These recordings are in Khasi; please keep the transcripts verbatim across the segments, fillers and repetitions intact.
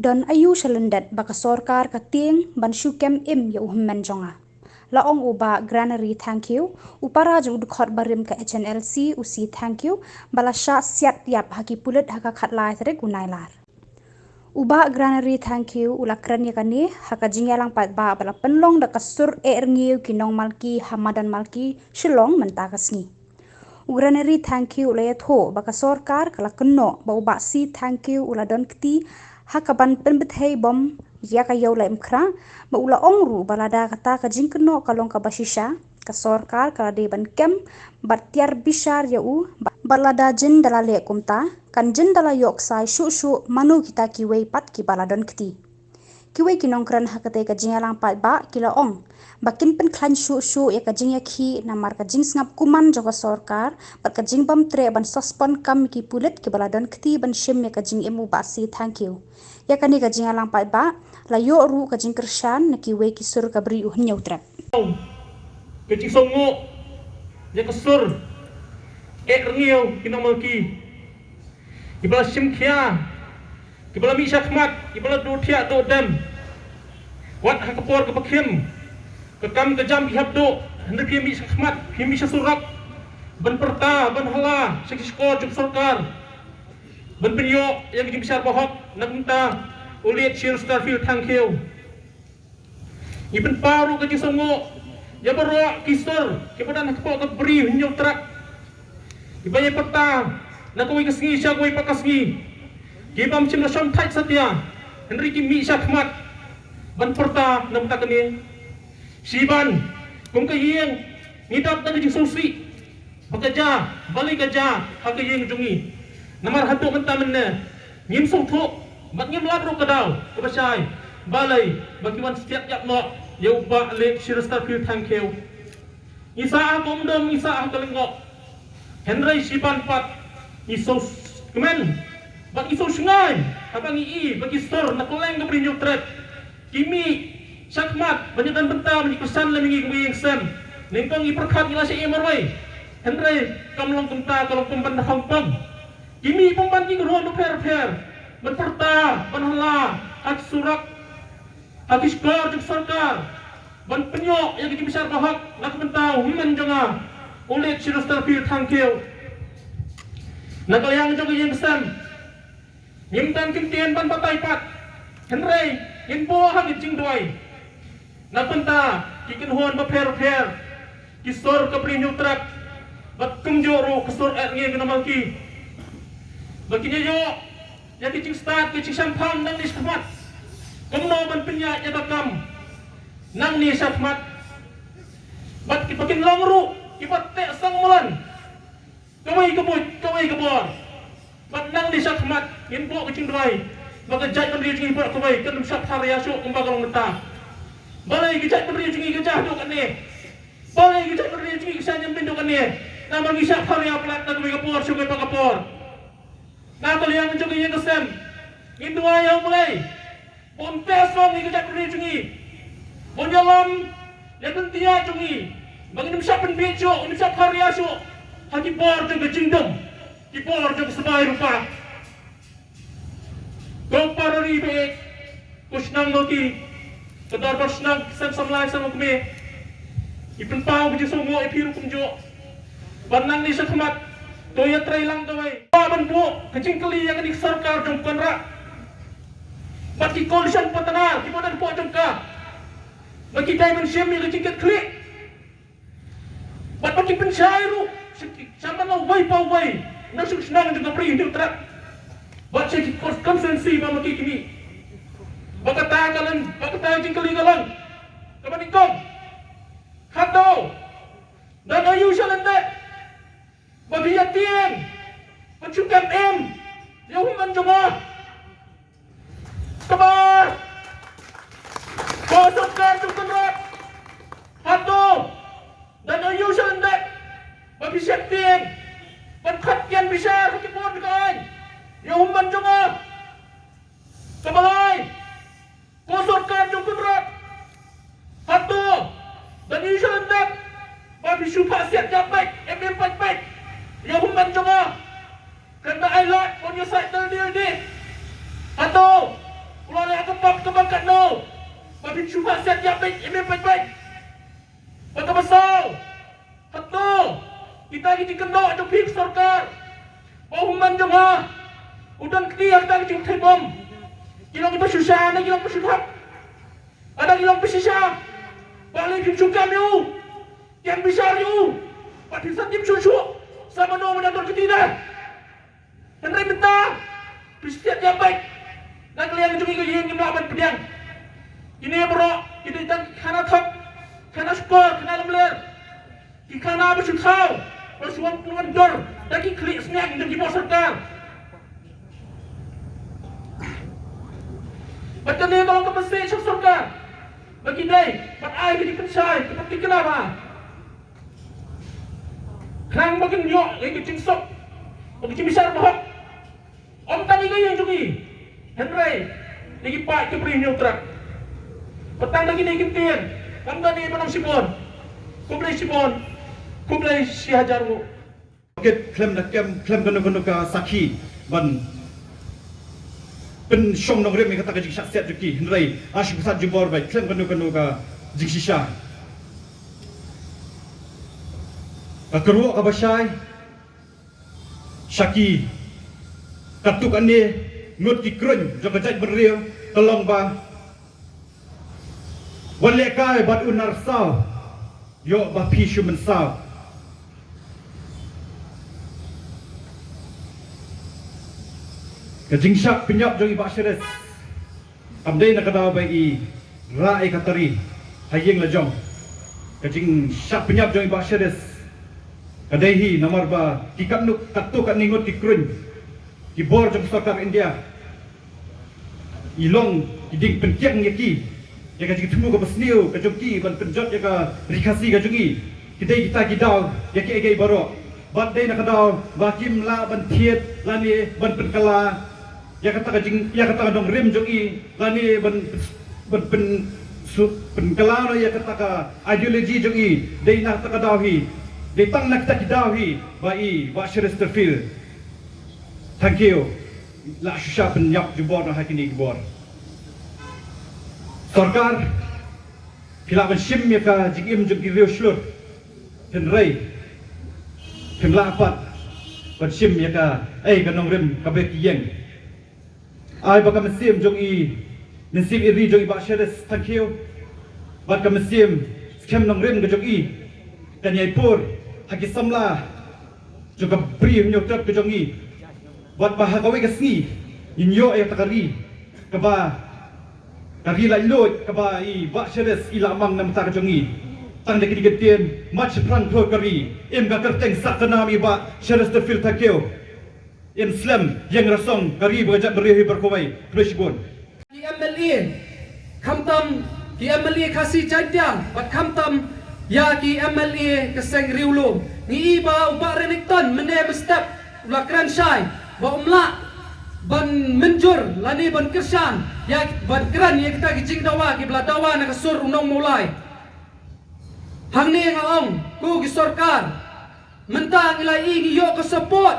Don aïu sha lyndet ba ka sorkar ka tieng ban shu kem im ïa u hynmen jong nga? La ong u Bah Granary Thangkhiew, u para jong u dkhot barim ka H N L C, u C Thangkhiew, ba la shah siat ïap ha ki pulit ha ka khatlai tarik u Nailar. U Bah Granary Thangkhiew u la kren ïa kane ha ka jingïalang paidbah ba la pynlong da ka sur eh rngiew ki nongmalki ha madan Malki, Shillong mynta ka sngi. U Granary Thangkhiew u la ïathuh ba ka sorkar ka la kynnoh ba u Bah C Thangkhiew u la don kti ha kaban pynbthei bom ïa ka Ïew Laitumkhrah, ba u la ong ruh ba lada kata ka jingkynnoh ka long kaba shisha, ka sorkar ka la dei ban kem bad tiar bishar ïa u, bad lada jin da la leh kumta, kan jin da la ïoh ksai shuh shuh mano kita kiwei pat kiba la don kti. Kiwei ki nongkren ha katei ka jingïalang paidbah ki la ong ba kin pynkhlaiñ shuh shuh ïa ka jingïakhih namar ka jingsngap kuman jong ka sorkar bad ka jingbym treh ban suspend kam ïa ki pulit kiba la don kti ban shim ïa ka jingim u Bah C Thangkhiew. Ïa kane ka jingïalang paidbah la ïoh ruh ka jingkyrshan na kiwei ki sur ka Bri u Hynñiewtrep. Ka jingsngewnguh ïa ka sur eh rngiew ki nongmalki, kiba la shim khia, kiba la mih shakhmat, kiba la duh thiah duh dem. Wat ha ka por kaba khim, ka kam ka jam ki hap duh, hynrei phi mih shakhmat, phi mih sha surok ban pyrta, ban hala sha ki shkor jong sorkar, ban pynïoh ïa ka jingbishar bahok na ka bynta u Late Shri Starfield Thangkhiew. Ngi pynpaw ruh ka jingsngewnguh ïa baroh ki sur kiba don ha kpoh ka Bri u Hynñiewtrep, kiba ïa pyrta na kawei ka sngi sha kawei pat ka sngi, kibym shym la shongthait satia, hynrei ki mih shakhmat ban pyrta na ka bynta kane. Shiban kum ka ïing ngi dap da ka jingsngewsih ba ka jia, balei ka jia ha ka ïing jong ngi. Namar haduh mynta mynne ngim sngewthuh bad ngim lap ruh ka daw kaba shai, balei ba ki wan siat ïap noh ïa u Bah Late Shri Starfield Thangkhiew. Ngi sah ha ka umdum, ngi sah ha ka lyngngoh, hynrei shiban pat ngi sngewkmen bad ngi sngewshngaiñ haba ngi i ba ki sur na kylleng ka Bri u Hynñiewtrep ki mih shakhmat ban ïadon bynta, ban ïakyrshan lem ïa ngi kum ïing sem. Nyngkong ngi pyrkhat ngi la shah ïeh marwei, hynrei kam long kumta, ka long pynban da hangpom. Ki mih pynban ki kynhun bapher bapher ban pyrta, ban hala ha ki surok, ha ki shkor jong sorkar, ban pynïoh ïa ka jingbishar bahok na ka bynta u hynmen jong nga u Late Shri Starfield Thangkhiew. Na ka liang jong ka ïing sem, ngim don kyntien ban batai pat, hynrei ngin buh ha ka jingduwai na ka bynta ki kynhun bapher bapher, ki sur ka Bri u Hynñiewtrep bad kumjuh ruh ka sur eh rngiew ki nongmalki, ba kin ïoh ïa ka jingstad, ka jingshemphang nangne shakhmat, kumno ban pynïaid ïa ka kam nangne shakhmat. Bad ki, ba kin long ruh kiba teh sangmlan kawei ka buit, kawei ka bor. Bad nangne shakhmat ngin buh ka jingduwai ba ka jaitbynriew jong ngi baroh kawei kan ym shah pharia shuh kumba ka long mynta. Balei ka jaitbynriew jong ngi ka jia haduh katne? Balei ka jaitbynriew jong ngi ka shah ñiam beiñ haduh katne? Namar ngi shah pharia palat na kawei ka por sha kawei pat ka por. Na ka liang jong ka ïing ka sem, ngin duwai ïa U Blei ba un teh song ïa ka jaitbynriew jong ngi, ba un ïalam ïa ka lynti jong ngi, ba ngin ym shah pynbieit shuh, ngin ym shah pharia shuh ha ki por jong ka jingdum, ki por jong ka sbai rupa. Ko para ri baieit, ko shnong Malki, ka dorbar shnong, ki seng samla, seng kmie, ngi pynpaw ka jingsngewnguh ïa phi ruh kumjuh. Ba nangne shakhmat to ïatrei lang kawei, ba ban buh ka jingkylli ïa kane ka sorkar jong u Conrad bad ki coalition partner kiba don hapoh jong ka, ba ki dei ban shim ïa ka jingkitkhlieh. Bad ba ki pynshai ruh sha, sha man la uwei pa uwei na shnong shnong jong ka Bri u Hynñiewtrep, bad sha ki constituency ba ma ki ki mih. Ba kata ka long, ba kata ka jingkylli ka long kaba nyngkong, hato don aïu sha lyndet ba phi ïa tieng ban shu kem im ïa u hynmen jong nga? Kaba, ko sorkar jong u Conrad, hato don aïu sha lyndet ba phi sheptieng ban khot kian bishar ha ki bor jong ka aiñ ïa u hynmen jong nga? Kaba lai, ko sorkar jong u Conrad, hato don aïu sha lyndet ba phi shu phah siat ïa peit, em em peit peit ïa u hynmen jong nga? Kynda ai lad ban ïa sait dal dal di. Hato u Ba phin shu phah siat ïa peit, ïa peit peit. Ba kaba saw. Hato kita ki jingkynnoh jong phi ka sorkar, ba u hynmen jong nga u don kti ha kita ki jingthei bom, ki long kiba shisha ne ki long ba shu thap? Lada ki long ba shisha, balei phim shu kam ïa u? Kem bishar ïa u. Bad phin sa tip shuh shuh sa mano ba dang don kti ne. Hynrei mynta phi siat ïa beit. Na ka liang jong ngi ka ïing ngim lah ban pdiang. Kine baroh ki dei tang ki khana thok, khana shukor, khana lamler, ki khana ba shu thaw, ba shu wan pynwan dor da ki khlieh sniang jong ki bor sorkar. Bad kane ka long ka message sha sorkar ba ki dei ban ai ka jingpynshai kaba tikna bha. Khnang ba kin ïoh ïa ka jingsuk, ba ka jingbishar ba hok, ym tang ïa ka ïing jong ngi, hynrei ïa ki paid ki briew hynñiew trep. Ba tang da kine ki ktien, kam da kane ba nang shibun. Khublei shibun, khublei shi hajar nguh. Kit khlem da kem, khlem kano kano ka sakhi ban pynshong nongrim ïa kata ka jingshah siat jong ki, hynrei ha shu pynsan jubor beit khlem kano kano ka jingshisha. Ka kyrwoh kaba shai sha ki katto katne ngut ki kruiñ jong ka jaitbynriew ka long ba wat lehkai bad u narsaw, ïoh ba phi shu mynsaw. Ka jingshah pynïap jong i Bah Sharif kam dei na ka daw ba i rah ïa ka tari ha ïing la jong. Ka jingshah pynïap jong i Bah Sharif ka dei hi namar ba ki katno katto katne ngut ki kruiñ, ki bor jong sorkar India, i long ki ding pynkiang ïa ki, ïa ka jingthmu kaba sniew ka jong ki ban pynjot ïa ka Ri Khasi ka jong i. Ki dei kita ki daw ïa kiei kiei baroh. Bad dei na ka daw ba kim lah ban thied lane ban pynkylla ïa kata ka jing, ïa kata ka nongrim jong i, lane ban, ban pyn, su, pynkylla noh ïa kata ka ideology jong i. Dei na kata ka daw hi, dei tang na kita ki daw hi ba i Bah Chesterfield Thangkhiew la shu shah pynïap jubor noh ha kine ki bor. Sorkar, phi lah ban shim ïa ka jingim jong ki riewshlur, hynrei phim lah pat ban shim ïa ka, eh, ka nongrim kaba ki ïeng. Ai ba ka mynsiem jong i, mynsiem ïeit jong i Bah Cheris Thangkhiew bad ka mynsiem skhem nongrim ka jong i kan ïai pur ha ki samla jong ka Bri Hynñiewtrep ka jong i. Bad ba ha kawei ka sngi ngin ïoh ïa kata ka ri kaba, ka ri laitluid kaba i Bah Cheris i la mang na bynta ka jong i. Tang da kine ki ktien, mat shaphrang khlur ka ri, im ka kyrteng sah ka nam i Bah Chesterfield Thangkhiew. Im slem ïeng rasong ka ri bad ka jaitbynriew hi baroh kawei. Khublei shibun. Ki M L A, khamtam ki M L A Khasi Jaintia bad khamtam ïa ki M L A ka seng Riewlum. Ngi i ba u Bah Renikton mynne mynstep u la kren shai ba um lah ban mynjur lane ban kyrshan ïa, ban kren ïa kita ki jingdawa kiba la dawa na ka sur u nong Mawlai. Hangne nga ong, ko ki sorkar, mynta ngi la i ngi ïoh ka support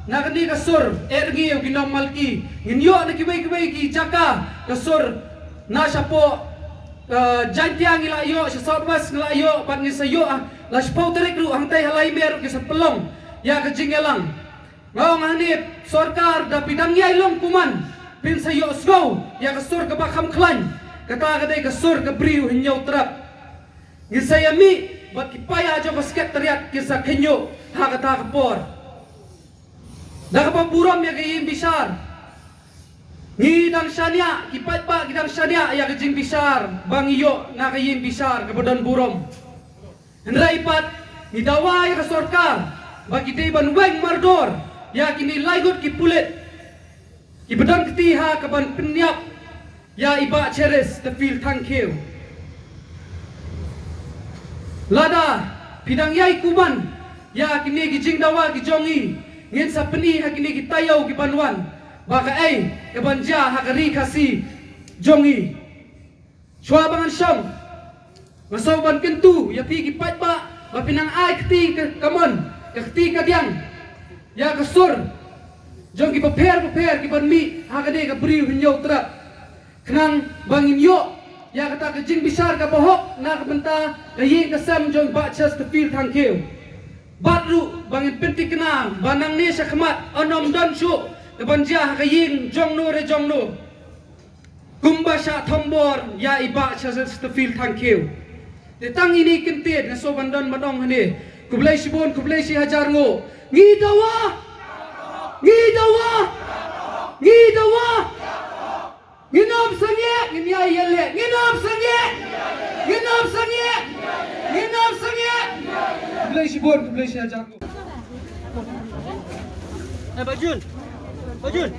na kane ka sur Erdngiew ki nong Malki. Ngin ïoh na kiwei kiwei ki jaka ka sur na shapoh, eh, Jaintia ngi la ïoh, sha South West ngi la ïoh, bad ngin sa ïoh, ah, la shiphew tarik ruh hangtei ha Laimer ruh ki sa pynlong ïa ka jingïalang. Nga ong hangne, sorkar, da phi dang ïai long kumne phin sa ïohsngew ïa ka sur kaba kham khlaiñ. Kata ka dei ka sur ka Bri Hynñiewtrep. Ngin sa ïa mih bad ki paia jong ka Secretariat kin sa khynñiuh ha kata ka por. Da kaba burom ïa ka ïing bishar, ngi dang shaniah, ki paidbah ki dang shaniah ïa ka jingbishar ba ngi ïoh na ka ïing bishar kaba don burom. Hynrei pat ngi dawa ïa ka sorkar ba ki dei ban weng mardor ïa kine laingut ki pulit kiba don kti ha kaban pynïap ïa i Bah Chesterfield Thangkhiew. Lada phi dang ïai kumne ïa kine ki jingdawa ki jong ngi, ngin sa pyni ha kine ki taïew kiban wan ba kaei kaban jia ha ka ri Khasi jong ngi. Shuwa ba ngan shong, nga sngew ban kyntu ïa phi ki paidbah ba phin nang ai kti ka kamon, ka kti kadiang ïa ka sur jong ki bapher bapher kiban mih ha kane ka Bri Hynñiewtrep, khnang ba ngin ïoh Ïa kata ka jingbishar kaba hok na ka bynta ka ïing ka sem jong Bah Chesterfield Thangkhiew. Bad ruh ba ngin pynthikna ba nangne sha khmat yn ym don shuh kaban jia ha ka ïing jong no re jong no. Kumba shah thombor ïa i Bah Chesterfield Thangkhiew. Te tang ine i kyntien nga sngewbha ban don ban ong hangne. Khublei shibun, khublei shihajar nguh. Ngi dawa! Ngi dawa! Ngi dawa! Ngin ym sangeh, ngin ïai ïaleh. Ngin ym sangeh! Ngin ym sangeh! Ngin ym sangeh! Khublei shibun, khublei shihajar nguh. Eh, Bajun. Bajun.